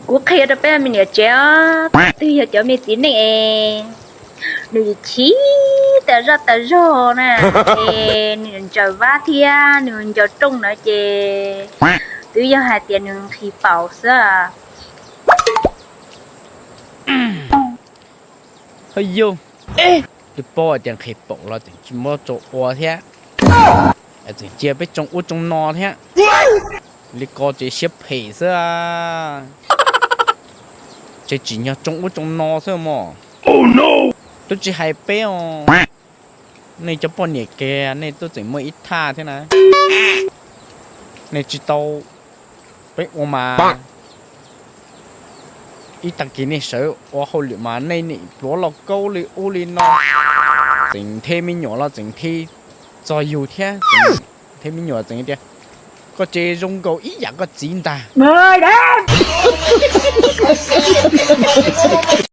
Kuv qhia rau peb me niam tsev os, twb yog cov me txiv neej es nws chim tas zaj tas zog na, es nws ntsaws vab thiab nws nco rooj na ces twb yog hais tias nws nqhis paum xwb. Hawj yug, twb paub hais tias nqhis paum los tseem tsis muab tso ua thiab, tseem cia peb tsoo ub tsoo no thiab. Li ko ces siab phem xwb. Ces tsim nyog tsoo ub tsoo no xwb mog. Twb tsis hais peb os, nej cov poj niam kiag nej twb tseem muaj ib thaj thiab na. Nej tsis tau, peb ua mas ib tag kis nej sawv ua hauj lwm mas nej nim pluav lauj kaub li ub li no, tseem nthi me nyuam los tseem nthi txog yus thiab. Tseem nthi me nyuam tseem tias koj ces zoo nkaus ib yam koj txiv ntag.